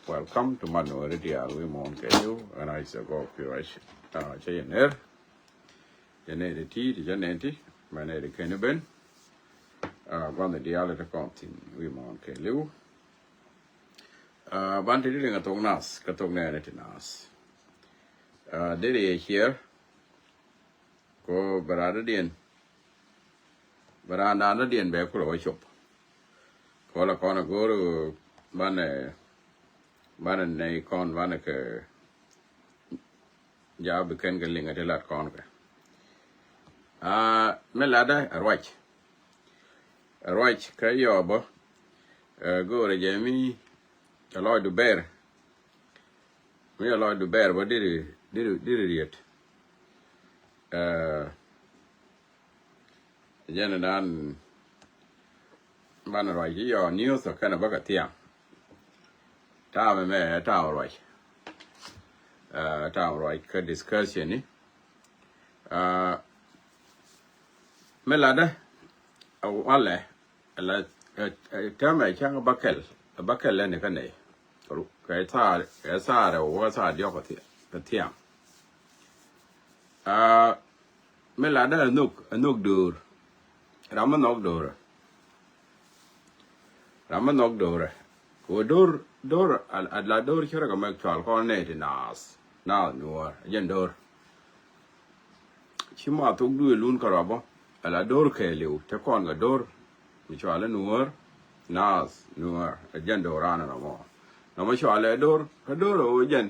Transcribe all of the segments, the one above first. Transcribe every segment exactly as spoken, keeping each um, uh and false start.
Welcome to Manuel Dial. Wi̱i̱ muɔ̱ɔ̱n kɛɛliw, ɛn a cɛ gɔɔk pi̱ ruac. Cɛ yɛ ner. Cɛ ner ti ti cɛ ner ti mɛ ner kɛn ben. Gua̱n dial ti kɔn thin wi̱i̱ muɔ̱ɔ̱n kɛɛliw. Ban ti di liŋ a thok nath kä thok nɛɛni ti nath. Deri yɛ ciɛɛr. Ko bɛ raan dɔ̱diɛn bɛ raan daan dɔ̱diɛn bɛ kulɛ wä cop. Kɔ la kɔn a go̱o̱r banɛ banɛ nɛy kɔn banɛ kɛ ja̱a̱ bi kɛn kɛ liŋ a ti lat kɔn kɛ. Aa mi latdä a ruac. A ruac kä yɔɔbä. Ɛ go̱o̱rɛ jɛ mi cɛ lɔcdu bɛr. Mi cɛ lɔcdu bɛr bä diri diri diri riet. Ɛ jɛn dan banɛ ruac ci yɔɔ niuth ɔ kɛnɛ bä kɛ thiaŋ. Taamɛ mɛ taam ruac. Ɛ taam ruac kä discussion ni. Ɛ mi latdä a walɛ. Ala tɛmɛ cäŋ bäkɛl bäkɛl lɛni kä nɛy. Kɛ thaar ɛ thaar ɛ wä thaar diɔk kɛ thiaŋ. Aa mi latdä ɛ nhök ɛ nhök do̱r. Ram mi nhɔk do̱rä. Ram mi nhɔk do̱rä. Kɛ wä do̱r do̱r a la do̱r cärɛ kɛ mɛk cual kɔn nɛy ti naath naath nuɔ̱ɔ̱r ɛ jɛn do̱r. Ci ma thok duëë lun kärɔa bä. Ala do̱r kɛɛliw te kɔn kɛ do̱r. Mi cualɛ nuɔ̱ɔ̱r naath nuɔ̱ɔ̱r ɛ jɛn do̱r ran nɔmɔ. Nɔmɔ cualɛ do̱r kä do̱r ɛ wä jɛn.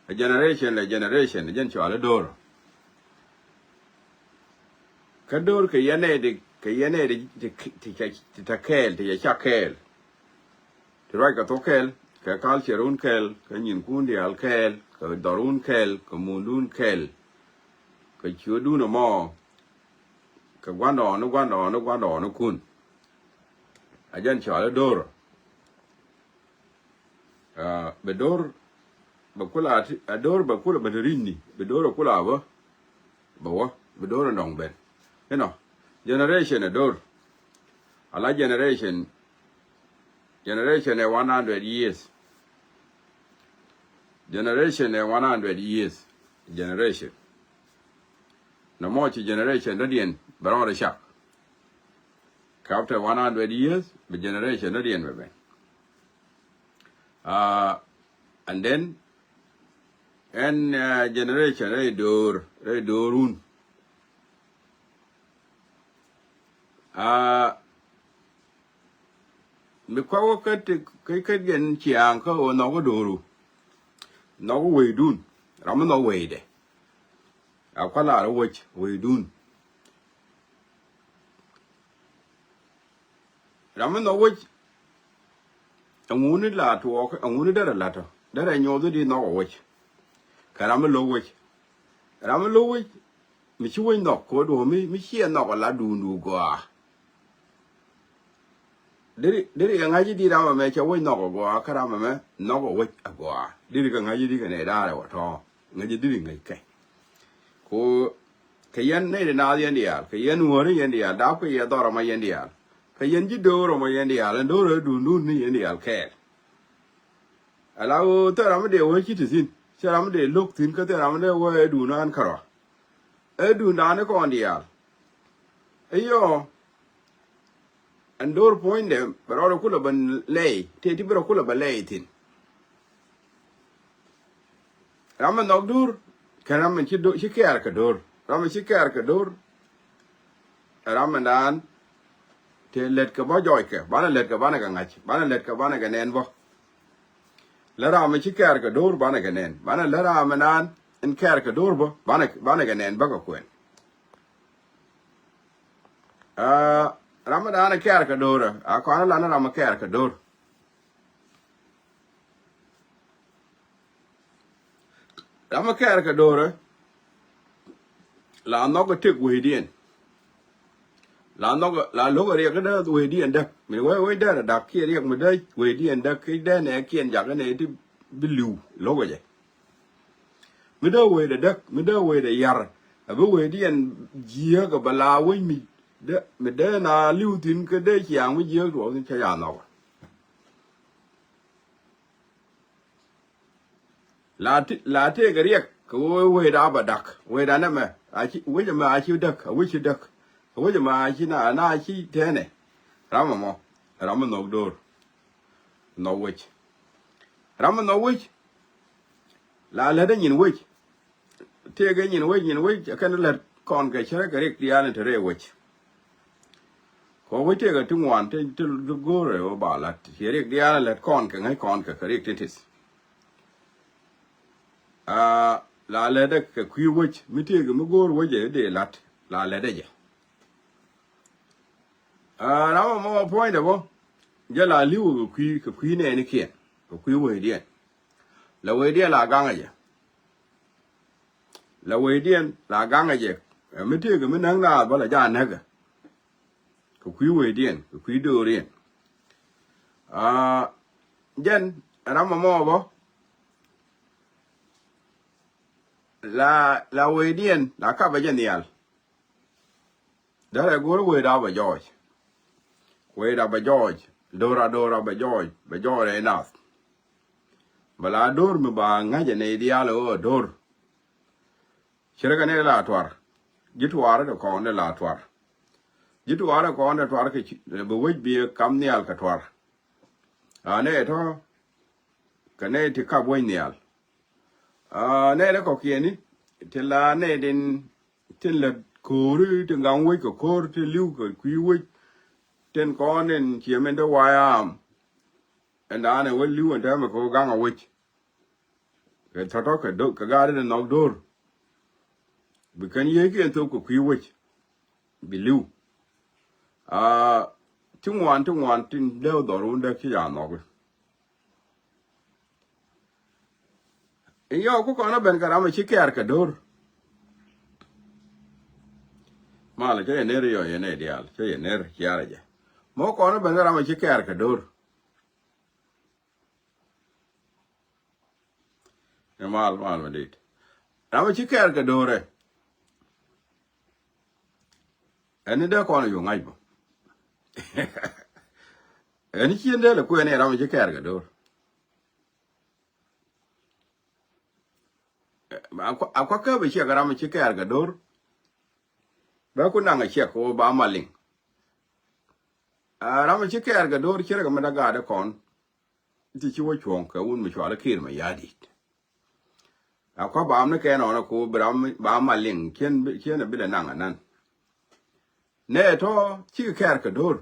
Ɛ generation lɛ generation ɛ jɛn cualɛ do̱r. Kä do̱r kɛ yɛn nɛy di kɛ yɛn nɛy di ti ti ti ti ta kɛɛl ti cɛ ca kɛɛl. Ti ruac kɛ thok kɛl kɛ culture wun kɛl kɛ nyinkun diaal kɛl kɛ dhɔr wun kɛl kɛ mundun kɛl. Kɛ ciötdun ɛmɔ kɛ gua̱ndɔɔŋnikun. A jɛn cɔal i̱ do̱r. Bɛ do̱r bɛ kula a do̱r bɛ kula bɛ te ri̱cni bɛ do̱r bɛ kula bä. Bɛ wä bɛ do̱r ɛnɔŋ ben. Inɔ generation ɛ do̱r. Ala generation. Generation ɛ one hundred years. Generation ɛ one hundred years. Generation. Nɔmɔ ci generation dɔ̱diɛn bɛ rɔɔdɛ cak. Kɛ after one hundred years bɛ generation dɔ̱diɛn bɛ ben. And then ɛn generation rɛy do̱r rɛy do̱run. Mi kɔk kä ti kä kä jɛn ciaŋ kä ɣöö nhɔk kä do̱ru. Nhɔk kä wecdun. Ram mi nhɔk wecdɛ. A kua̱ lar kä wec wecdun. Ram mi nhɔk wec. Ɛŋuni la tuɔɔk ɛŋuni derɛ la̱tɔ derɛ nyoth i̱di nhɔk ɛ wec. Kɛ ram mi lo̱k wec. Ram mi lo̱k wec. Mi ci wec nhɔk kɛ wä duɔ̱ɔ̱k mi mi ciɛ nhɔk ɛ la duundu gɔaa. Deri deri kɛ ŋa̱c i̱di ram ɛmɛ cɛ wec nhɔk ɛ gɔaa kä ram ɛmɛ nhɔk ɛ wec ɛ gɔaa. Deri kɛ ŋa̱c i̱di kɛ nɛy da̱a̱rɛ wä tɔ̱ ŋa̱c i̱di ri ŋäc kɛ. Ko kɛ yɛn nɛy ti naath yɛn diaal kɛ yɛn wäri yɛn diaal dap kɛ yɛ dhɔr ɛmɔ yɛn diaal. Kɛ yɛn ji̱ do̱r ɛmɔ yɛn diaal ɛn do̱r ɛ duundun ni yɛn diaal kɛɛl. Ala ɣöö thil ram mi dee wee ci ti thi̱n thil ram mi dee lo̱k thi̱n kä thil ram mi dee wee duun an kärɔa. Ɛ duun daani kɔn diaal. Iyɔ. Ɛn do̱r puɔ̱nydɛ bɛ rɔɔdɛ kulɛ bɛ lɛy tëë ti bi rɔ kulɛ bɛ lɛy thi̱n. Ram mi nhɔk do̱r kɛn ram mi ci kɛɛr kɛ do̱r ram mi ci kɛɛr kɛ do̱r. Ɛ ram mi daan tëë lät kɛ bä jɔɔckɛ banɛ lät kɛ banɛ kɛ ŋa̱c banɛ lät kɛ banɛ kɛ nɛn bä. Lät ram mi ci kɛɛr kɛ do̱r banɛ kɛ nɛn banɛ lät ram mi daan in kɛɛr kɛ do̱r bä banɛ kɛ nɛn bä kɛ kuɛn. Ram mi daan in kɛɛr kɛ do̱r a kɔn in lan in ram mi kɛɛr kɛ do̱r. Ram mi kɛɛr kɛ do̱rɛ la nhɔk tek wecdiɛn. La nhɔk la lo̱k riɛk dee wecdiɛn däk mi wee wec dee dak kiɛ riɛk mi dee wecdiɛn däk ki dee nɛ kiɛn jak nɛ ti bi li̱w lo̱k jɛ. Mi dee wecdɛ däk mi dee wecdɛ yar a bi wecdiɛn jiääk a bɛ la wec mi dee mi dee na li̱w thi̱n kä dee ciaŋ mi jiääk tuɔɔk thi̱n cä ya nhɔk. La ti, la tëëkɛ riɛk kɛ ɣöö wecda bɛ da̱k. Wecda nɛmɛ a ci, wec ɛmɛ a ci däk, a wec ci däk. A wec ɛmɛ a ci na, na ci tɛnɛ. Ram ɛmɔ, ram ɛ nhɔk do̱r. Nhɔk wec. Ram ɛ nhɔk wec. La lätdä nyin wec. Tëëkɛ nyin wec, nyin wec, kɛn lät kɔn kɛ cärɛ kɛ riɛk diaal in te rɛy wec. Kɛ wec tëëkɛ ti ŋuan ti, ti, ti go̱o̱rɛ wä ba la̱t. Ciɛ riɛk diaal lät kɔn kɛ ŋäc kɔn kɛ, kɛ riɛk ti tith. Aa, la lätdä kɛ kui̱ wec, mi tëëkɛ mi go̱o̱r wec ɛ dee la̱t, la lätdä jɛ. Aa, ram ɛmɔ puɔ̱nydɛ bä, jɛ la li̱w kɛ kui̱, kɛ kui̱ nɛɛnikiɛn, kɛ kui̱ wecdiɛn. La wecdiɛn la gaŋɛ jɛ. La wecdiɛn la gaŋɛ jɛ. Ɛ mi tëëkɛ mi näk naath bä la ja näkɛ. Kɛ kui̱ wecdiɛn, kɛ kui̱ do̱riɛn. Aa, jɛn ram ɛmɔ bä. La, la wecdiɛn la kapɛ jɛ nhial. Derɛ go̱r wecda bɛ jɔɔc. Wecda bɛ jɔɔc. Do̱ra, do̱ra bɛ jɔɔc. Bɛ jɔɔc rɛy nath. Bɛ la do̱r mi ba ŋa̱cɛ nɛy diaal ɛ ɣöö do̱r. Cɛ rɛ kɛ nɛy la tuar. Ji̱ tuar ɛ kɔn ɛ la tuar. Ji̱ tuar ɛ kɔn ɛ tuar kɛ ci, bɛ wec bi kam nhial kɛ tuar. A nɛy tɔ̱ kɛ nɛy ti kap wec nhial. Aa, nɛy rɛ kɔ̱kiɛni ti la nɛy tin, tin lät ko̱ri, tin gaŋ wec kɛ ko̱r, tin li̱w kɛ kui̱ wec, tin kɔn in ciɛ min te wayam. Ɛn daanɛ wä li̱w ɛn täämɛ kɛ wä gaŋ a wec. Kɛ tɔ̱tɔ̱ kɛ do̱, kɛ gaat in nhɔk do̱r. Bi kɛn yiëëkiɛn thok kɛ kui̱ wec. Bi li̱w. Aa, ti ŋuan, ti ŋuan, tin dee dhɔr wun dee ci ya nhɔk. Yɔ, ku kɔn a ben kɛ ram a ci kɛɛr kɛ do̱r. Malɛ cä yɛ ner yɔ yɛ nɛy diaal, cä yɛ ner ciarɛ jɛ. Mɔ kɔn a ben kɛ ram a ci kɛɛr kɛ do̱r. Ɛ mal, mal mi dit. Ram a ci kɛɛr kɛ do̱rɛ. Ɛn ni dee kɔn a yo̱ ŋa̱c bä. Ɛn ni cien dee lɛ kuɛn ɛ ram a ci kɛɛr kɛ do̱r. A kua, a kua kä bɛ ciɛk ram ci kɛɛr kɛ do̱r. Bɛ ku naŋ a ciɛk kɛ wä ba mal liŋ. A ram ci kɛɛr kɛ do̱r cierɛ kɛ mi da gaat kɔn. Ti ci wä cuɔ̱ŋ kɛ wun mi cual kiir mɛ ya̱a̱ di̱t. A kua ba am ni kɛn ɔn a ku bi ram ba mal liŋ cien, cien a bi lɛ naŋ a nan. Nɛ tɔ ci kɛɛr kɛ do̱r.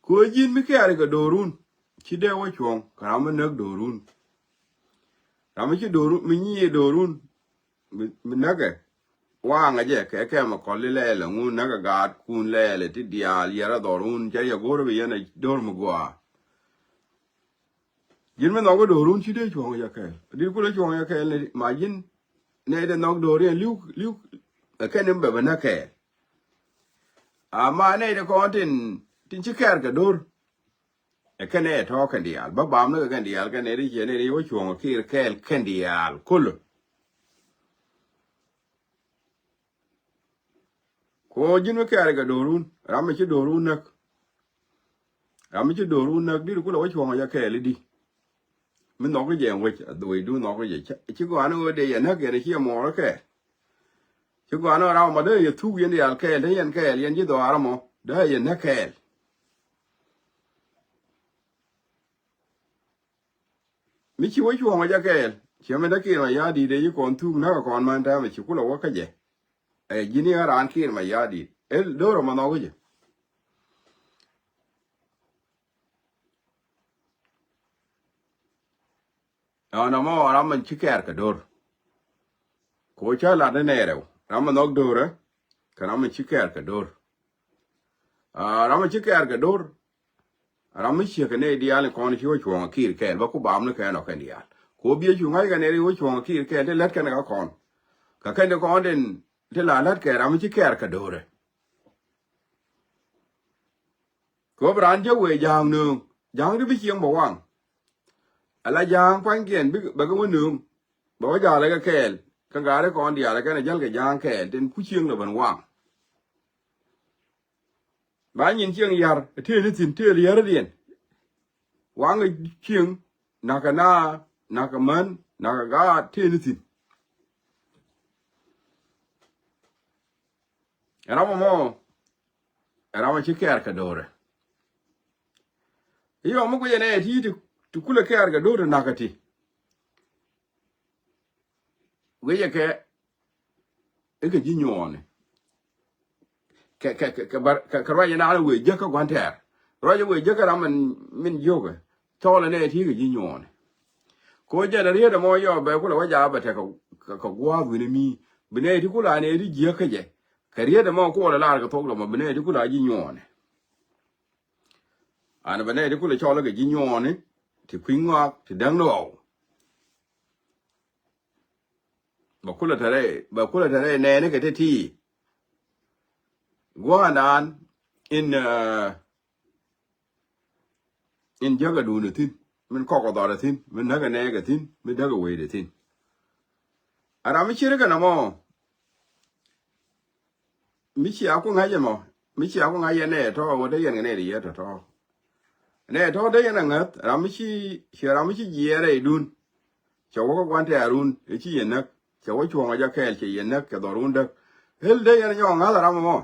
Kɛ ɣöö ji̱n mi kɛɛr kɛ do̱run ci dee wä cuɔ̱ŋ kɛ ram mi näk do̱run. Ram mi ci do̱run, mi nyiee do̱run, mi, mi näkɛ. Waŋɛ jɛ kɛ kɛmɛ kɔl i̱ lɛɛlɛ ŋun näkɛ gaatkun lɛɛlɛ ti diaal yɛrɛ dhɔrun cɛ yɛ go̱r bi yɛn a do̱r mi gua̱a̱. Ji̱n mi nhɔk i̱ do̱run ci dee cuɔ̱ŋ yɛ kɛɛl. Dit kulɛ cuɔ̱ŋ yɛ kɛɛl ni ma ji̱n nɛy dee nhɔk do̱r yɛn li̱w, li̱w. Ɛ kɛn in bɛ bɛ näk kɛɛl. Ama nɛy ti kɔn tin, tin ci kɛɛr kɛ do̱r. Ɛ kɛn ɛ tɔ̱ kɛn diaal bä bam ni kɛ kɛn diaal kɛn nɛy ti ciɛ nɛy ti wä cuɔ̱ŋ kiir kɛɛl kɛn diaal kulä. Ku ji̱n mi kɛɛr kɛ do̱run ram mi ci do̱run näk. Ram mi ci do̱run näk dit kulɛ wä cuɔ̱ŋ jɛ kɛɛl i̱di. Mi nhɔk jɛ wec a dhuɔ̱cdu nhɔk jɛ ci gɔan i̱ ɣöö dee yɛ näk yɛn ciɛ muɔɔr kɛɛl. Ci gɔaa ni ram ma dee yɛ thuk yɛn diaal kɛɛl te yɛn kɛɛl yɛn ji̱ dhɔaar ɛmɔ dee yɛ näk kɛɛl. Mi ci wä cuɔ̱ŋ jɛ kɛɛl ciɛ mi dee kiir ma ya̱a̱ di̱i̱t ɛ ci kɔn thuk näk kɔn man täämɛ ci kulɛ wä kä jɛ. Ɛ ji̱n i̱ ɣän raan kiir ma ya̱a̱ di̱i̱t ɛ do̱r ɛmɔ nhɔk jɛ. Ɔnɔ mɔ ram mi ci kɛɛr kɛ do̱r. Kɛ wä cä lat ni nɛɛrɛw ram mi nhɔk do̱rä. Kɛ ram mi ci kɛɛr kɛ do̱r. Aa, ram mi ci kɛɛr kɛ do̱r. Ram mi ciek kɛ nɛy diaal in kɔn ci wä cuɔ̱ŋ a kiir kɛɛl bä ku bam ni kɛn ɔ kɛn diaal. Kɛ wä biɛ cu ŋa̱c kɛ nɛy ri wä cuɔ̱ŋ a kiir kɛɛl ti lät kɛn kɛ kɔn. Kɛ kɛn ti kɔn tin ti la lät kɛ ram mi ci kɛɛr kɛ do̱rä. Kɛ ɣöö bi raan jek wëë ja̱a̱ŋ nööŋ ja̱a̱ŋ ti bi cieŋ bɛ waŋ. Ala ja̱a̱ŋ kuanykiɛn bɛ kɛ wä nööŋ bɛ wä ja̱a̱l kɛ kɛɛl. Kä gaari kɔn diaal kɛn a jäl kɛ ja̱a̱ŋ kɛɛl tin ku cieŋ lɛ ben waŋ. Ba nyin cieŋ yar tëë ni thi̱n tëë liɛr diɛn. Waŋ cieŋ nakä na nakä män, nakä gaat, tëë ni thi̱n. Ɛ ram ɛmɔ, ɛ ram ɛ ci kɛɛr kɛ do̱rɛ. Yɔ mi guiyɛ nɛ ti, ti, ti kulɛ kɛɛr kɛ do̱rɛ nakä ti. Guiyɛ kɛ, ikɛ ji̱ nyuɔɔni. Kɛ, kɛ, kɛ, kɛ bar, kɛ, kɛ ruac inaan wëë jäkä gua̱n tɛɛr. Ruac wëë jäkä ram min, min jiökɛ. Thɔɔlɛ nɛ ti kɛ ji̱ nyuɔɔni. Ko jɛn riet ɛmɔ yɔ bɛ kulɛ wä jaabɛ tɛ kɛ, kɛ, kɛ gua̱a̱th wi̱ni mi. Bi nɛ ti kula nɛ ti jiäk kä jɛ. Kɛ riet ɛmɔ kuɔlɛ lar kɛ thok dɔmɔ bi nɛ ti kula ji̱ nyuɔɔni. An bɛ nɛ ti kulɛ cɔl kɛ ji̱ nyuɔɔni. Ti kui̱ ŋɔak, ti däŋ ni ɣɔw. Bɛ kulɛ tɛrɛ, bɛ kulɛ tɛrɛ nɛɛni kɛ ti ti. Gua̱a̱ndan in, eh, in jäkä duundɛ thi̱n, min kɔkɔ dhɔrɛ thi̱n, min näkɛ nɛɛkɛ thi̱n, min däkɛ wecdɛ thi̱n. A ram mi cirkɛ nɔmɔ, mi cia ku ŋa̱c ɛmɔ, mi cia ku ŋa̱c yɛn nɛ tɔ̱, wä dee yɛn kɛ nɛ yɛ tɔ̱ tɔ̱. Nɛ tɔ̱ dee yɛn a ŋäth, ram mi ci, ci ram mi ci jiɛɛr rɛydun. Cɛ wä kä gua̱n tɛ̈run, i̱ ci yɛ näk, cɛ wä cuɔ̱ŋ a jɛ kɛɛl, cɛ yɛ näk, cɛ dhɔrun däk. Ɣel dee yɛn nyɔk a ŋa̱th a ram ɛmɔ.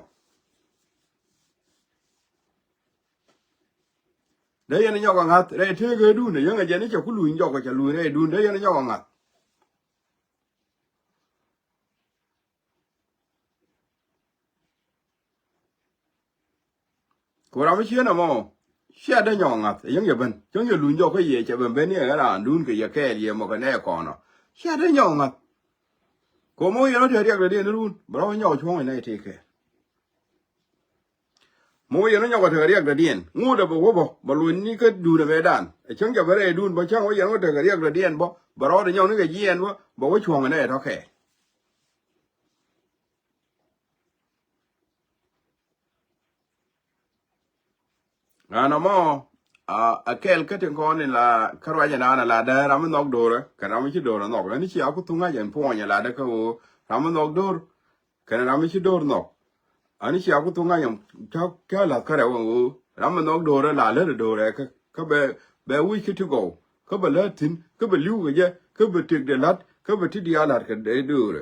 Dee yɛn nyɔk a ŋa̱th, rɛy tëëkädun, ɛ yäŋ a jɛn i̱ cɛ ku luny jɔk, cɛ luny rɛydun, dee yɛn nyɔk a ŋa̱th. Ku ram mi cieen ɛmɔ, cia dee nyɔk ŋa̱th, ɛ yäŋ yɛ ben, cäŋ yɛ luny jɔk kä yɛ cɛ ben ben ni ɛ raandun kɛ yɛ kɛɛl yɛ mɔ kɛ nɛɛ kɔnɔ. Cia dee nyɔk ŋa̱th. Ku mɔ yɛn wä te riɛk dɔ̱diɛn run, bɛ rɔ nyɔk cuɔ̱ŋ inɛ itek kɛɛl. Mɔ yɛn wä nyɔk wä te riɛk dɔ̱diɛn, ŋut ɛ bɛ wä bɔ, bɛ luny ni kä duun ɛ bɛ dan. Ɛ cäŋ cɛ bɛ rɛy duun bɔ cäŋ wä yɛn wä te riɛk dɔ̱diɛn bɔ, bɛ rɔ dee nyɔk ni kɛ jiɛɛn bɔ, bɛ wä cuɔ̱ŋ inɛ itɔ kɛɛl. Ɣän ɛmɔ, a, a kɛl kä tin kɔn in la kä ruac ɛnan a la dee ram mi nhɔk do̱rɛ kɛ ram mi ci do̱rɛ nhɔk. Ɣän ci a ku thuŋ ŋa̱c ɛn puɔ̱ny a la dee kä ɣöö ram mi nhɔk do̱r kɛn ram mi ci do̱r nhɔk. Ɣän ci a ku thuŋ ŋa̱c ɛn kä, kä lath kä rɛw ɛn ɣöö ram mi nhɔk do̱rɛ la lät ɛ do̱rɛ kä, kä bɛ, bɛ wi̱c kä ti gɔw. Kä bɛ lät thi̱n, kä bɛ li̱w kɛ jɛ, kä bɛ tëkdɛ la̱t, kä bɛ ti diaal la̱t kɛ dee do̱rɛ.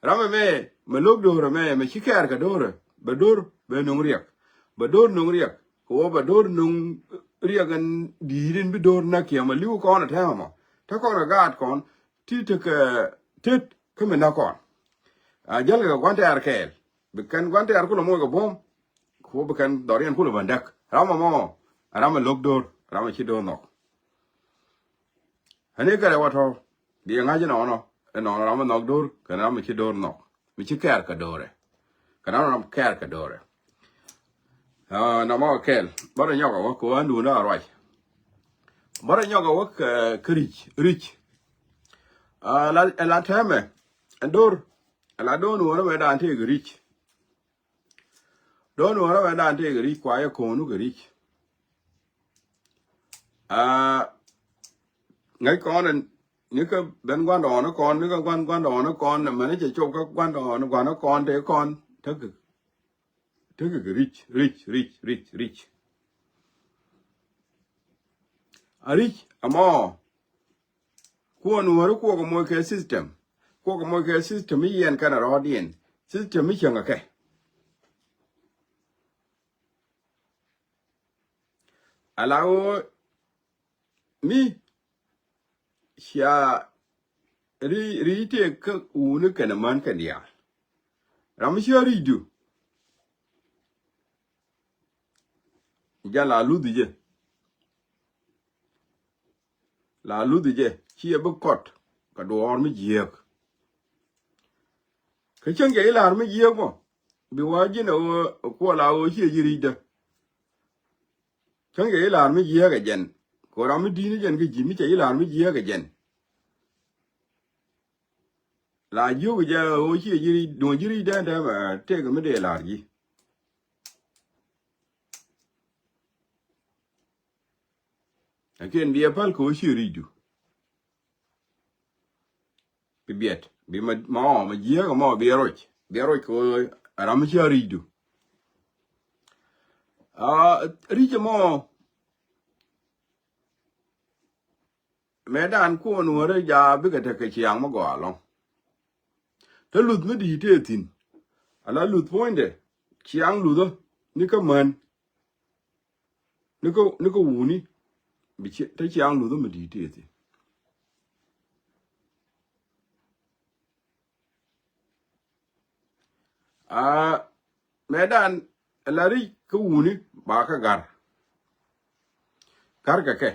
Ram ɛmɛ, mɛ lo̱k do̱rɛ mɛ, mɛ ci kɛɛr kɛ do̱rɛ, bɛ do̱r, bɛ no̱ŋ riɛk. Bɛ do̱r no̱ŋ riɛk, kɛ wä bɛ do̱r no̱ŋ riɛk ɛn di̱i̱t in bi do̱r näk kiɛ mɛ li̱w kɔn ɛ tɛmɛ mɔ. Te kɔn ɛ gaat kɔn, ti tekɛ tet, kä mi näk kɔn. A jäl kɛ gua̱n tɛɛr kɛɛl. Bi kɛn gua̱n tɛɛr kulɛ moc kɛ buɔ̱m, ku bi kɛn dhɔriɛn kulɛ bändäk. Ram ɛmɔ, ram ɛ lo̱k do̱r, ram ɛ ci do̱r nhɔk. Ani kɛ rɛw a tɔ̱, bi ɛ ŋa̱c inɔnɔ, inɔnɔ ram ɛ nhɔk do̱r, kɛn ram ɛ ci do̱r nhɔk. Mi ci kɛɛr kɛ do̱rɛ. Kɛn ram ram kɛɛr kɛ do̱rɛ. Ah, nɔmɔ kɛl, bärɛ nyɔk a wä, kɛ wä andun a ruac. Bärɛ nyɔk a wä kɛ, kɛ ri̱c, ri̱c. Ah, la, la tɛmɛ, ɛn do̱r, la do̱r ni wä rɛ mɛ dan tëë kɛ ri̱c. Do̱n wä rɛw ɛn dan tëëkɛ ri̱c kua yɛ ko̱o̱nu kɛ ri̱c. Aa, ŋäc kɔn ni kä ben gua̱ndɔɔŋni kɔn, ni kä gua̱n gua̱ndɔɔŋni kɔn, mɛn cɛ cop kä gua̱ndɔɔŋni gua̱n kɔn tëë kɔn tekɛ, tekɛ kɛ ri̱c, ri̱c, ri̱c, ri̱c, ri̱c. A ri̱c ɛmɔ. Kuɔ nuɔ̱ɔ̱ri kuɔkɛ moc kɛ system. Kuɔkɛ moc kɛ system i̱ yɛn kɛnɛ rɔɔdiɛn. System i̱ cäŋɛ kɛ. Ala ɣöö mi cia ri, ri tëë kä wuni kɛnɛ män kɛn diaal. Ram mi cia ri̱cdu. Jal a luthi jɛ. La luthi jɛ, ci yɛ bi kɔt kɛ duɔɔr mi jiääk. Kä cäŋ cɛ ji̱ la̱r mi jiääk mɔ, bi wä ji̱n ɛ ɣöö kuɔ la ɣöö ciɛ ji̱ ri̱cdä. Cäŋ cɛ ji̱ la̱r mi jiääk ɛ jɛn, kɛ ɣöö ram mi di̱t ni jɛn kä ji̱ mi cɛ ji̱ la̱r mi jiääk ɛ jɛn. La jiök jɛ ɣöö ciɛ ji̱ ri̱c, duɔ̱ŋ ji̱ ri̱cdä ɛn täämɛ tëëkɛ mi dee la̱r ji̱. Lakin bi ɛ päl kɛ ɣöö ciɛ ri̱cdu. Bi biɛt, bi ma, ma ɔ, ma jiääk ɛmɔ bi ɛ roc. Bi ɛ roc kɛ ɣöö ram mi cia ri̱cdu. Aa, ri̱c ɛmɔ, mɛ dan kuɔn wärä ja bikɛ tekɛ ciaŋ mi gɔaa lɔŋ. Te luth mi di̱i̱t tëë thi̱n. Ala luth puɔ̱nydɛ ciaŋ luthä ni kä män. Ni kä, ni kä wuni bi ci, te ciaŋ luthä mi di̱i̱t tëë thi̱n. Aa, mɛ dan la ri̱c kä wuni ba kä gar. Gar kɛ kɛ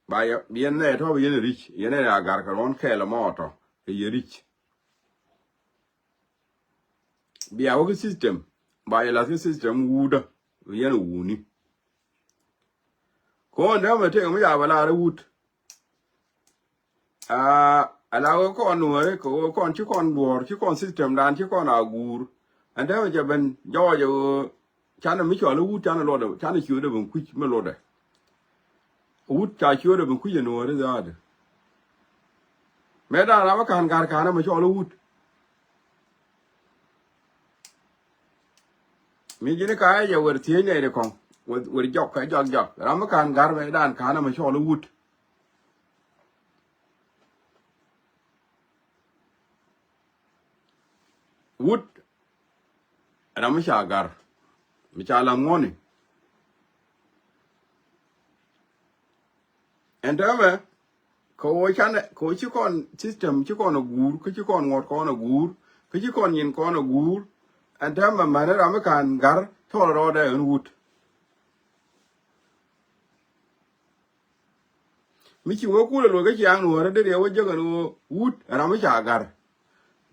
ba yɛ, yɛn nɛ tɔ̱ bi yɛn ri̱c, yɛn nɛ a gar kɛ ruɔ̱n kɛɛl mɔ tɔ̱ kɛ yɛ ri̱c. Bia wä kä system ba yɛ lath kä system wutdä yɛn wuni. Kɔn dee mɛ tëë mi ya bɛ lar wut. Aa, ala wä kɔn nuɔri kɛ wä kɔn ci kɔn duɔr ci kɔn system dan ci kɔn a guur. Ɛn te mɛ cɛ ben jɔɔc ɛ wä canɛ mi cɔl wut canɛ luɔtdɛ canɛ ciötdɛ ben kui̱c mi luɔtdɛ. Wut ca ciötdɛ ben kui̱c ɛ nuɔri dhaadɛ. Mɛ dan ram mi ka̱n ga̱r ka̱n ɛmɛ cɔl wut. Mi ji̱n ka jɛ wer thiec nɛy di kɔŋ wer, wer jɔk kɛ jɔk jɔk ram mi ka̱n ga̱r mɛ dan ka̱n ɛmɛ cɔl wut. Wut ram mi ca ga̱r mi ca la ŋuɔni. Ɛn täämɛ kɛ ɣöö canɛ kɛ ɣöö ci kɔn system ci kɔn a guur kä ci kɔn ŋuɔ̱t kɔn a guur kä ci kɔn nyin kɔn a guur. Ɛn täämɛ mäni ram mi ka̱n ga̱r cɔl rɔɔdɛ ɣän wut. Mi ci wee kulɛ luɔc kä ciaŋ nuɔ̱ɔ̱rä dee riɛw wä jäk ɛn ɣöö wut ɛ ram mi ca ga̱r.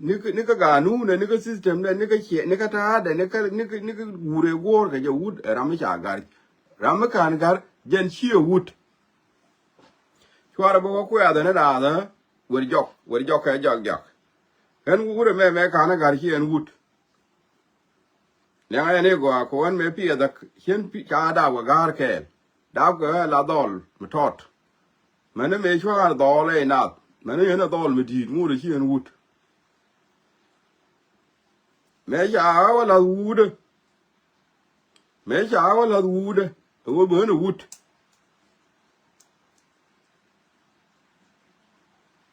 Ni kä, ni kä ganunɛ, ni kä systemdɛ, ni kä ciɛ, ni kä ta̱a̱dɛ, ni kä, ni kä, ni kä guurɛ guɔ̱ɔ̱r kɛ jɛ wut ɛ ram mi ca ga̱r. Ram mi ka̱n ga̱r jɛn ciɛ wut. Cuarɛ bä wä kuɛɛthä ni da̱a̱thä wer jɔk, wer jɔk kɛ jɔk jɔk. Ɣän wut ɛmɛ mɛ ka̱n ga̱r ci ɛn wut. Liɛŋɛ yɛn i̱ gɔaa kɛ ɣän mëë piɛth ɛ cien ca daap kɛ ga̱a̱r kɛɛl. Daap kɛ ɣä la dhɔl mi tɔt. Mɛni mëë cua̱a̱r dhɔl ɛ inath mɛni yɛn ɛ dhɔl mi di̱i̱t ŋot ɛ ci ɛn wut. Mëë ca ɣä wä la̱th wuudä. Mëë ca ɣä wä la̱th wuudä ɛ wä bä ɣän ɛ wut.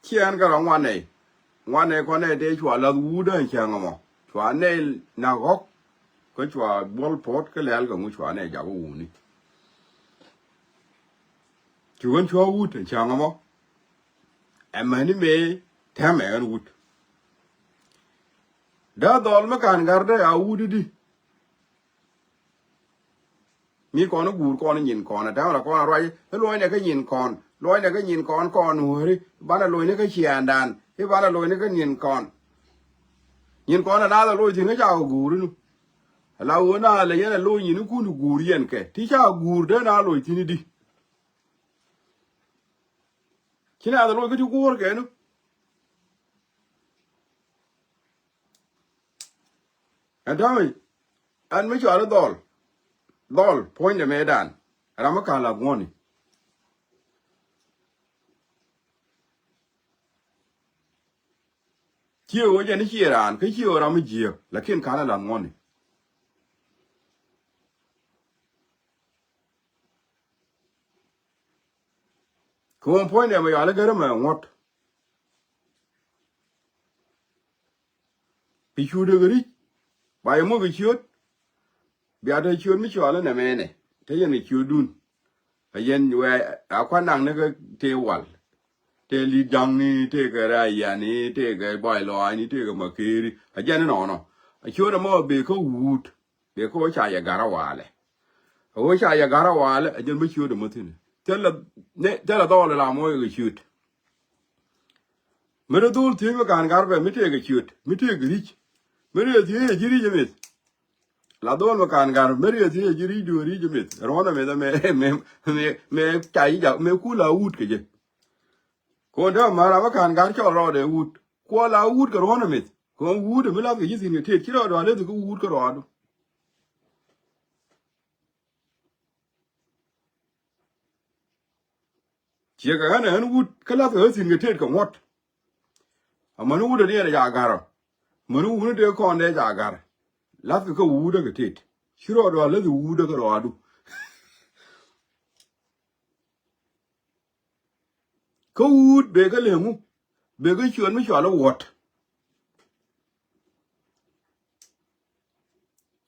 Ciɛɛn kɛ rɔ ŋuan nɛy ŋuan nɛy kɔn nɛy tëë cua la̱th wuudä ɛn cäŋ ɛmɔ cua nɛy nak ɣɔ̱k. Kä cua buɔl puɔ̱t kä lɛ̈ɛ̈l kɛ ŋu cua nɛy jak wä wuni. Ci ɣän cua wut ɛn cäŋ ɛmɔ. Ɛmɛni mëë tɛmɛ ɣän wut. Dee dhɔl mi ka̱n ga̱r dee a wut i̱di. Mi kɔn i̱ guur kɔn i̱ nyin kɔn ɛ tɛmɛ la kɔn a ruac i̱ luɔ̱cnɛ kä nyin kɔn luɔ̱cnɛ kä nyin kɔn kɔn wääri banɛ lo̱cni kä ciɛɛndan i̱ banɛ lo̱cni kä nyin kɔn. Nyin kɔn ɛ naath ɛ lo̱c thi̱n kä cakɔ guur inu. Ala ɣöö naath lɛ yɛn ɛ lo̱c nyinikun i̱ guur yɛn kɛ ti cakɔ guur dee naath lo̱c thi̱n i̱di. Ci naath ɛ lo̱c kä ti guur kɛn i̱. Ɛn täämɛ ɛn mi cɔal i̱ dhɔl. Dhɔl puɔ̱nydɛ mëëdan ram mi ka̱n la̱th ŋuɔ̱ni. Ciɛ ɣöö jɛn i̱ ciɛ raan kä ciɛ ɣöö ram mi jiääk lakin ka̱n ɛ la̱th ŋuɔ̱ni. Kɛ ɣöö puɔ̱nydɛ mɛ cɔal i̱ gärä mɛ ŋuɔ̱t. Bi ciötdɛ kɛ ri̱c ba yɛ moc kɛ ciöt. Bia te ciöt mi cɔal inɛ mɛnɛ te yɛn kɛ ciötdun. Ɛ yɛn wɛ a kuan naŋ ni kä tëë wal. Tëë li̱t ja̱ŋni tëë kɛ rɛy yiani tëë kɛ bɔy lɔaacni tëë kɛ makeeri a jɛn inɔnɔ. A ciöt ɛmɔ bee kä wuut bee kä wä ca yɛ ga̱r a walɛ. A wä ca yɛ ga̱r a walɛ a jɛn bä ciöt ɛmɔ thi̱n. Thilɛ, thilɛ dhɔl ila mɔ yɛ kɛ ciöt. Mi ri dhol thiec mi ka̱n ga̱r bɛ mi tëëkɛ ciöt mi tëëkɛ ri̱c. Mi ri thiec ɛ ji̱ ri̱c ɛ mith. La dhol mi ka̱n ga̱r mi ri thiec ɛ ji̱ ri̱c duun ri̱c ɛ mith ruɔ̱n ɛ mith ɛ mɛ mɛ mɛ mɛ ca ji̱ jak mɛ kul a wut kɛ jɛ. Kɔn dee ma ram mi ka̱n ga̱r cɔl rɔɔdɛ wut kuɔl a wut kɛ ruɔ̱n ɛ mith kɔn wut ɛ mi lath kɛ ji̱ thi̱n kɛ tëët ci rɔɔdɛ a leth kɛ wut kɛ rɔɔdu. Ciɛ kɛ ɣän ɛ ɣän wut kä lathkɛ ɣä thi̱n kɛ tëët kɛ ŋuɔ̱t. Amäni wut ɛ ni ɛn ɛ ca ga̱r ɔ. Mäni wut ni dee kɔn dee ca ga̱r. Lathkɛ kä wut ɛ kɛ tëët ci rɔɔdu a läthi wut ɛ kɛ rɔɔdu. Kä wut bëë kä lëŋu, bëë kä ciöt mi cɔal i̱ wuɔ̱t.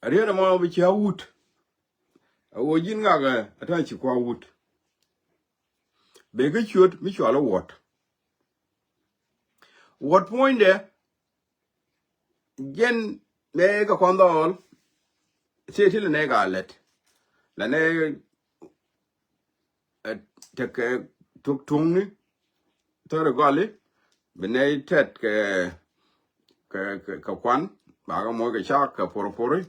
Riet ɛmɔ bi cia wut. A ɣöö ji̱n ŋakɛ a ta̱a̱ ci kua wut. Bëë kä ciöt mi cɔal i̱ wuɔ̱t. Wuɔ̱t puɔ̱nydɛ jɛn nɛ kɛ kɔn dhɔɔl. Thie ti lɛ nɛ ka lɛt. Lɛ nɛ ɛ tekɛ tuk tuŋni thäri gɔli bi nɛy tɛt kɛ kɛ kɛ kuan bakɛ moc kɛ cak kɛ porpori.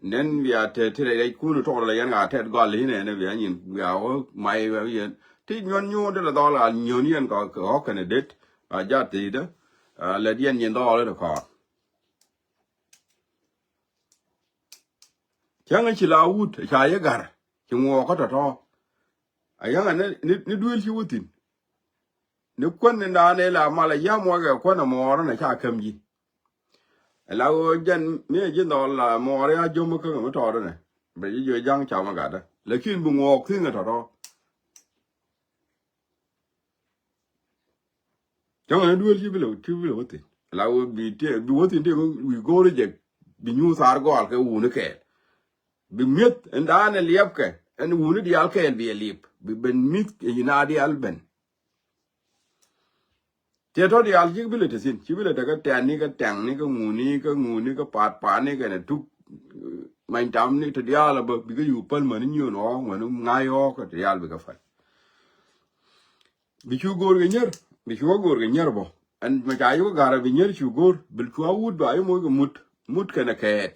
Nɛn bia tɛt ti rɛy kun tɔɔr la yɛn ka tɛt gɔli inɛ ni bia nyin bia wä may yɛn ti nyuɔn nyuɔn ti la dhɔl ka nyuɔn yɛn kɛ ɣɔk kɛnɛ det. A jat ti dä lɛt yɛn nyin dhɔl ti kɔɔr. Cäŋ ci la wut ca yɛ gar ci ŋuɔɔk kä tɔ̱tɔ̱. A yäŋ ni duel ci wä thi̱n. Ni kuän ni naan ila mal a yam wä kɛ kuän a mɔɔr ni ca käm ji̱. Ila ɣöö jɛn mi ji̱ nhɔl la mɔɔr ya jom kä mi tɔɔr ni bɛ ji̱ jiɔ ja̱ŋ ca ma gatdä. Lakin bi ŋuɔɔk thi̱n a tɔ̱tɔ̱. Cäŋ ni duel ci bi lɛ ci bi lɛ wä thi̱n. La wä bi ti bi wä thi̱n ti wi̱i̱ go̱o̱ri jɛ bi nyuuth thar gɔal kɛ wuni kɛɛl. Bi mi̱eth ɛn da̱a̱n ɛ liɛpkɛ ɛn wuni diaal kɛɛl bi ɛ liep bi ben mi̱th ɛ yina diaal ben. Tiɛ tɔ diaal ci bi lɛ te thi̱n ci bi lɛ te kä tɛ̈ni kä tɛŋni kä ŋuni kä ŋuni kä paat paani kɛnɛ tuk. Many tamni te diaal ɛ bä bi kä yuk päl mäni nyiön ɣɔ̱ɔ̱ŋ mäni ŋa̱c ɣɔ̱ɔ̱k kä te diaal bi kä päl. Bi cu go̱o̱r kɛ nyier bi cu wä go̱o̱r kɛ nyier bä. Ɛn mɛ ca yuk kä ga̱rä bi nyier cu go̱o̱r bi cu a wut ba yi moc kɛ mut mut kɛnɛ kɛɛt.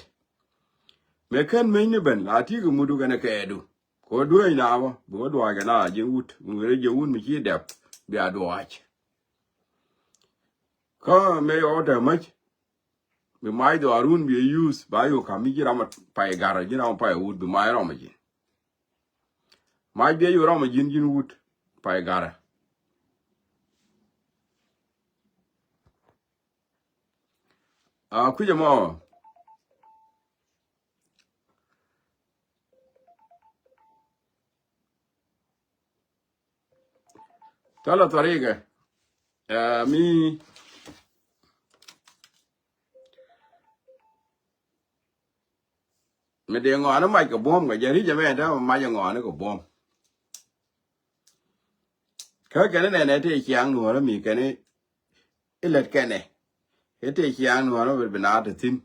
Mɛ kɛn mec ni ben la ti kɛ mut kɛnɛ kɛɛdu. Kɛ wä dueec na bä bi wä duac kɛ na ji̱n wut mi weri jiɛ wut mi ci dɛp bia duac. Kä mɛ ɣɔw te mäc bi mac dhɔaarun bi yuth ba yuk kam mi ji̱ ram a pay ga̱rä ji̱ ram a pay wut bi mac rɔm a ji̱n. Mac biɛ yu rɔm a ji̱n ji̱n wut pay garɛ. A kui̱c ɛmɔ. Thilɛ tharikɛ. Ɛ mi Mi dee ŋɔaani mac kɛ buɔ̱m kɛ jɛ ri̱c ɛmɛ ɛn täämɛ mac ɛ ŋɔaani kɛ buɔ̱m. Kä kɛn inɛnɛ tëë ciaŋ nuɔ̱ɔ̱rä mi kɛn ilät kɛnɛ. Kɛ tëë ciaŋ nuɔ̱ɔ̱rä mi bi naat te thi̱n.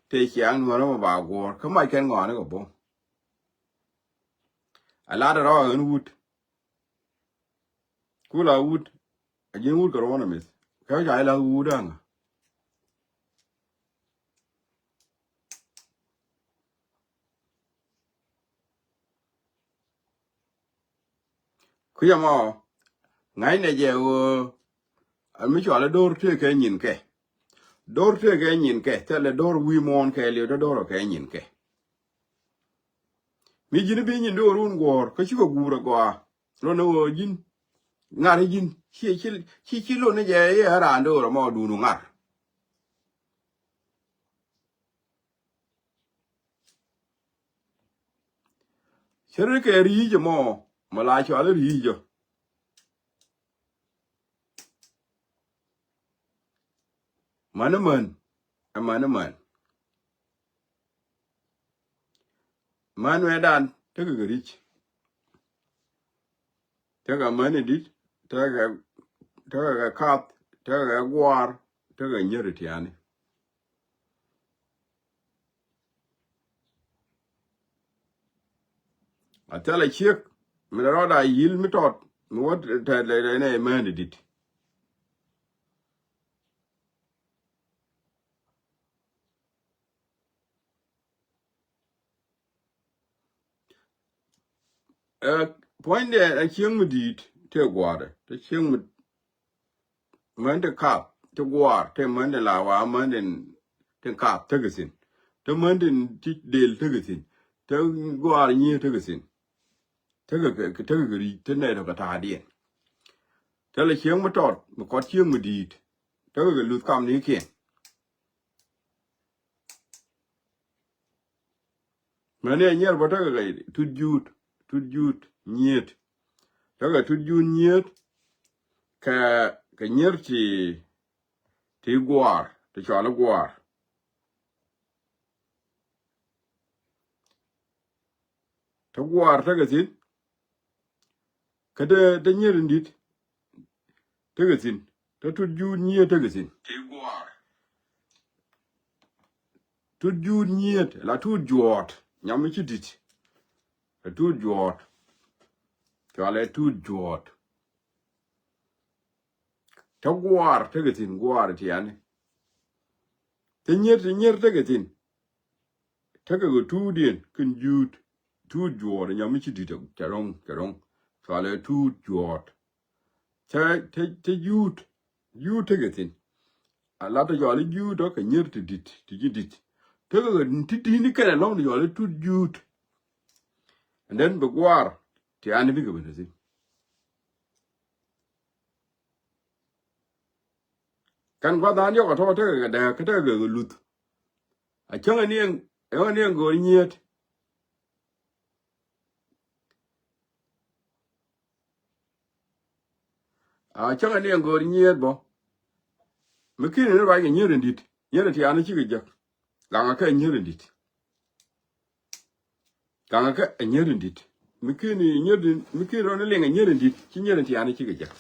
Tëë ciaŋ nuɔ̱ɔ̱rä mi ba guɔ̱ɔ̱r kä mac kɛn ŋɔaani kɛ buɔ̱m. A lat rɔɔk ɣän wut. Kula wut a ji̱n wut kɛ ruɔ̱n a mith. Kɛ ca ila wut aŋa. Kui̱ ɛmɔ ŋa̱cnɛ jɛ ɣöö a mi cɔal i̱ do̱r tëëkɛ nyinkɛ. Do̱r tëëkɛ nyinkɛ thilɛ do̱r wi̱i̱ muɔ̱ɔ̱n kɛ liw te do̱r kɛ nyinkɛ. Mi ji̱n i̱ bi nyin do̱r wun guɔ̱ɔ̱r kä cikɛ guur agɔaa. Lon i̱ ɣöö ji̱n ŋa̱r i̱ ji̱n ci ci ci ci lon i̱ jɛ i̱ ɛ raan do̱r ɛmɔ duun ŋa̱r. Cä ri kɛ ri̱i̱c ɛmɔ mɔ la cɔal i̱ ri̱i̱c ɔ. Män imän ɛ män imän. Män wɛɛdan tekɛ kɛ ri̱c. Tekɛ män idit tekɛ tekɛ kɛ kath tekɛ kɛ guaar tekɛ nyär itiani. A thilɛ ciek mi rɔɔda yil mi tɔt mi wä tɛt lɛ nɛ män idit. Ɛ puɔ̱nydɛ ɛ cieŋ mi di̱i̱t tëë gua̱a̱rɛ te cieŋ mi män te kap te gua̱a̱r te män te la wa män te te kap tekɛ thi̱n. Te män te ti del tekɛ thi̱n. Te gua̱a̱r nyiee tekɛ thi̱n. Tekɛ kɛ tekɛ kɛ ri̱c te nɛy tɔ̱ kɛ ta̱a̱diɛn. Te lɛ cieŋ mi tɔt mi kɔt cieŋ mi di̱i̱t tekɛ kɛ luth kamnikiɛn. Mɛni a nyier bä tekɛ kɛ tut juut tut juut nyiet. Tekɛ tut juut nyiet. kɛ, kɛ nyier ti, ti gua̱a̱r, ti cɔal i̱ gua̱a̱r. Te gua̱a̱r tekɛ thi̱n. Kä te, te nyier in di̱t tekɛ thi̱n. Te tut juut nyier tekɛ thi̱n. Tut juut nyier, la tut juɔ̱ɔ̱t, nyam mi ci di̱t. Te tut juɔ̱ɔ̱t. Cɔalɛ tut juɔ̱ɔ̱t. Te gua̱a̱r tekɛ thi̱n, gua̱a̱r tiani. Te nyier, te nyier tekɛ thi̱n. Tekɛ kɛ tuutdiɛn kɛn juut, tuut juɔ̱ɔ̱t, nyam mi ci di̱t, cɛ ro̱ŋ, cɛ ro̱ŋ. Cɔalɛ tuut juɔ̱ɔ̱t. Te, te, te juut, juut tekɛ thi̱n. A la te cɔal i̱ juut ɔ kɛ nyier ti di̱t, ti ci di̱t. Tekɛ kɛ ti di̱t ni kɛn ɛlɔ̱ŋ ti cɔal i̱ tut juut. And then bi gua̱a̱r tiani bikɛ ben te thi̱n. Kɛn gua̱th an yɔk a tɔ̱ tekɛ kɛ dääk kä tekɛ kɛ luth. A cäŋ ɛ niɛŋ, ɛŋ ɛ niɛŋ go̱o̱r nyiet. A cäŋ ɛ niɛŋ go̱o̱r nyiet bä. Mi ki̱n ni ruac kɛ nyiet in di̱t, nyiet in tiani cikɛ jek. Gaŋɛ kɛ nyier in di̱t. Gaŋɛ kɛ nyier in di̱t. Mi ki̱n nyier in, mi ki̱n rɔn liŋ nyier in di̱t, ci nyier in tiani cikɛ jek.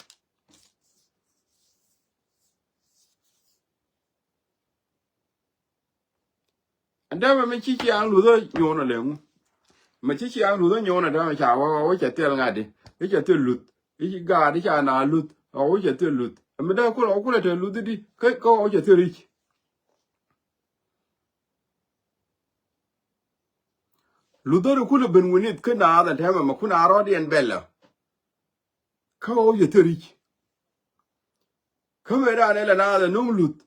Ɛn dee mɛ mi ci ciaŋ luth ɔ nyuun ɔ lɛŋu. Mɛ ci ciaŋ luth ɔ nyuun ɔ dee mɛ ca wä, wä cɛ thil ŋa̱t di. I̱ cɛ thil luth. I̱ ci gaat i̱ ca na luth. Ɔ wä cɛ thil luth. Ɛmɛ dee kulɛ, kulɛ te luth di. Kä, kä wä cɛ thil ri̱c. Luthäri kulɛ ben wi̱nith kä naath ɛn tɛmɛ mɛ kun a rɔɔdiɛn bɛlɛ. Kä ɣɔw cɛ thil ri̱c. Kä mëë dan ɛ lɛ naath ɛ no̱ŋ luth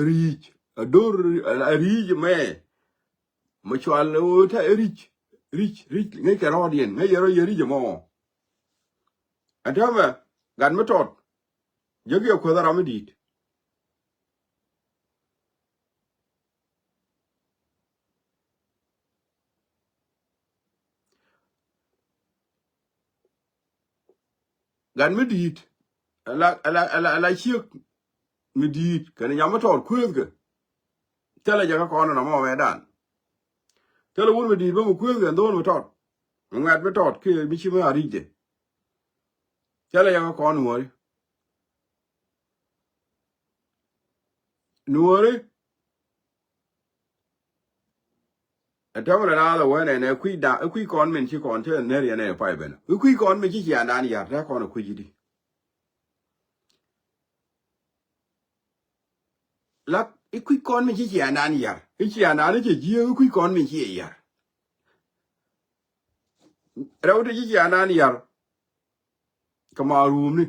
ri̱c a do̱r a ri̱c mɛ. Mɛ cual ɣöö te ri̱c, ri̱c, ri̱c ŋäc kɛ rɔɔdiɛn ŋäc yɛ rɔ yɛ ri̱c ɛmɔ. Ɛn tɛmɛ gat mi tɔt. Jäk yɛ kuäth a ram mi di̱i̱t. Gat mi di̱i̱t ala, ala, ala, ala ciek mi di̱i̱t kɛnɛ nyam mi tɔɔr kueethkɛ. Thilɛ jɛ kä kɔn nɔmɔ mɛ dan. Thilɛ wur mi di̱i̱t bä mi kueethkɛ ɛn dho̱o̱n mi tɔɔr. Mi ŋuɛ̈t mi tɔɔr kiɛ mi ci mi a ri̱cdɛ. Thilɛ jɛ kä kɔn nuɔ̱ɔ̱ri. Nuɔ̱ɔ̱ri. Ɛ tɛmɛ rɛ naath ɛ wee nɛnɛ kui̱ da, ɛ kui̱ kɔn min ci kɔn cɛ ner yɛn ɛ pay ben. Ɛ kui̱ kɔn min ci ciandan yar tɛ kɔn ɛ kui̱ ji̱ di. Lak ɛ kui̱ kɔn min ci ciandan yar. Ɛ ciandan ɛ cɛ jiɛ ɛ kui̱ kɔn min ci yar. Rɛw ti ci ciandan yar. Kɛ ma ruumni.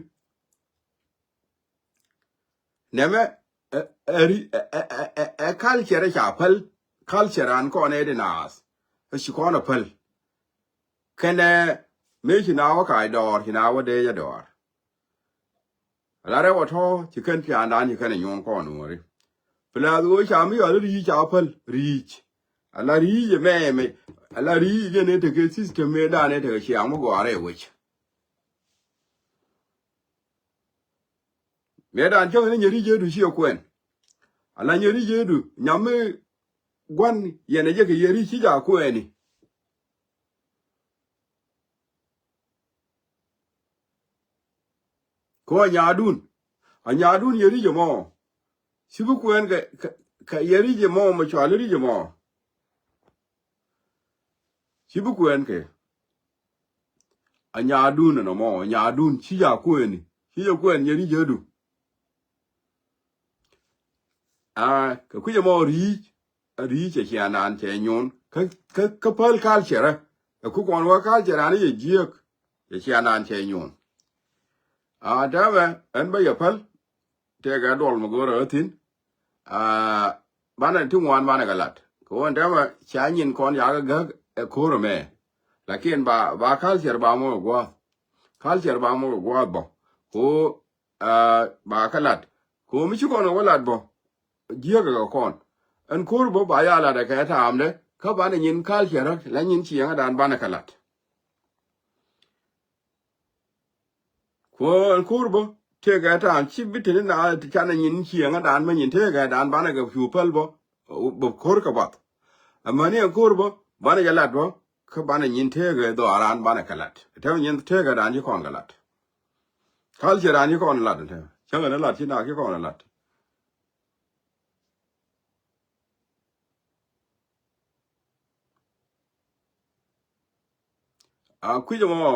Nɛmɛ ɛ, ɛ, ɛ, ɛ, ɛ, ɛ culture ca päl. Culture an kɔn ɛ di naath. Ɛ ci kɔn ɛ päl. Kɛnɛ mëë ci na wä kac dɔɔr, ci na wä dee jɛ dɔɔr. Ala rɛw ɛ tɔ̱ ci kɛn piandan ci kɛn ɛ nyuɔ̱n kɔn wä ri. Plɛth ɣöö ca mi yɔl ri̱i̱c ca päl ri̱i̱c. Ala ri̱i̱c ɛ mɛmɛ. Ala ri̱i̱c jɛ ni tekɛ system mëë dan ɛ tekɛ ciaŋ mi gɔaarɛ wec. Mëë dan cäŋ ni nyɛ ri̱c jedu ciɛ kuɛn. Ala nyɛ ri̱c jedu nyam mi gua̱n yɛn ɛ jɛ kɛ yɛ ri̱c ci ja kuɛni. Kɛ ɣöö anyaadun, anyaadun yɛ ri̱c ɛmɔ. Ci bi kuɛn kɛ, kɛ, kɛ yɛ ri̱c ɛmɔ mɛ cual ri̱c ɛmɔ. Ci bi kuɛn kɛ anyaadun ɛnɔmɔ, anyaadun ci ja kuɛni, ci ja kuɛn yɛ ri̱c ɛdu. Aa, kɛ kui̱c ɛmɔ ri̱i̱c, ri̱i̱c ɛ cianan cɛ nyuun. Kä, kä, kä päl culture, ɛ ku kɔn wä culture an yɛ jiäk, ɛ cianan cɛ nyuun. Aa, täämɛ ɛn bä yɛ päl, tëëkɛ duɔl mi go̱o̱rä ɣä thi̱n. Aa, banɛ ti ŋuan banɛ kɛ lat. Kɛ ɣöö ɛn täämɛ ca nyin kɔn yakä gäk ɛ ko̱r ɛmɛ. Lakin ba, ba culture ba mɔ kɛ gua̱a̱th. Culture ba mɔ kɛ gua̱a̱th bä. Kɛ ɣöö Aa, ba kä lat. Kɛ ɣöö mi ci kɔn kɛ wä lat bä. Jiäkä kɛ kɔn. Ɛn ko̱r bä ba ya lat ɛ kɛ taamdɛ. Kä banɛ nyin culture la nyin ciɛŋädan banɛ kɛ lat. Kɛ ɣöö ɛn ko̱r bä. Tëëkɛ ta̱a̱m ci bi teni na ti canɛ nyin cieŋädan bä nyin tëëkɛdan banɛ kɛ piu päl bä. Bä ko̱r kɛ bath. Amäni ɛn ko̱r bä banɛ jɛ lat bä. Kä banɛ nyin tëëkɛ dhɔaaran banɛ kɛ lat. Tɛmɛ nyin tëëkɛdan ci kɔn kɛ lat. Culturedan ci kɔn lat tɛmɛ. Cäŋɛ ni lat ci nak ci kɔn lat. A kui̱c ɛmɔ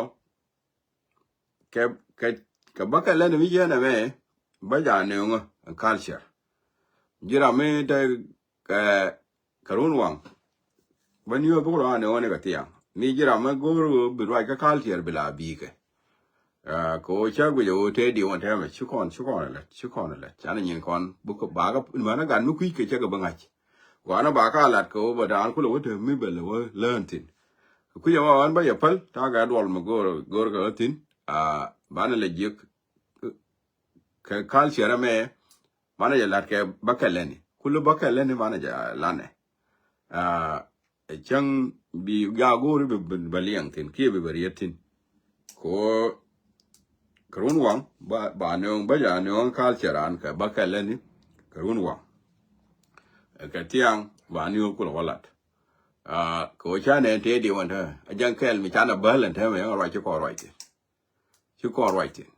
kɛ kɛ kɛ bäkɛ lɛn mi yɛn ɛmɛ bä ja nööŋä culture. Ji̱ ram mi te kɛ kɛ run waŋ bä ni̱ wä bä kulɔ a nööŋä ni kɛ thiaŋ ni ji̱ ram mi go̱o̱r bi ruac kä culture bi la bi̱i̱ kɛ. Kɛ ɣöö cä guic ɣöö tëë diw ɛn tɛmɛ ci kɔn ci kɔn ɛ lät ci kɔn ɛ lät canɛ nyin kɔn bä kɛ bakä mänä gat mi kui̱c kɛ cä kɛ bä ŋa̱c. Gua̱a̱nä ba ka lat kɛ wä bä daan kulɛ wä te mi bɛ lɛ wä lään thi̱n. Kui̱c ɛmɔ ɣän bä yɛ päl ta̱a̱ kɛ duɔl mi go̱o̱r go̱o̱r kɛ ɣä thi̱n. Banɛ lɛ jiäk kɛ culture ɛmɛ banɛ jɛ la̱t kɛ bäkɛ lɛni kulɛ bäkɛ lɛni banɛ jɛ lanɛ. Cäŋ bi ja go̱o̱ri bɛ liɛŋ thi̱n kiɛ bi bɛ riet thi̱n. Kɛ ɣöö kɛ run waŋ ba nööŋ bä ja nööŋ culture an kɛ bä kɛlɛ ni kɛ run waŋ. Kɛ thiaŋ ba ni wä kulɛ wä lat. Kɛ ɣöö ca nɛn tëë diw ɛn te a jaŋ kɛɛl mi canɛ bäl ɛn te mɛ yäŋ ruac ci kɔn ruac thi̱n. Ci kɔn ruac thi̱n.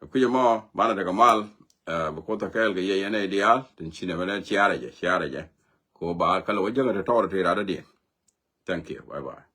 Kui̱c ɛmɔ banɛ tekɛ mal. Bi Kuoth ɛ kɛɛl kɛ yɛ yɛn ɛ diaal tin ci nɛ mɛn ɛ ciarɛ jɛ ciarɛ jɛ. Kɛ ɣöö ba kälɛ wä jäŋɛ te tɔɔr te rat dɔ̱diɛn. Thank you. Bye bye.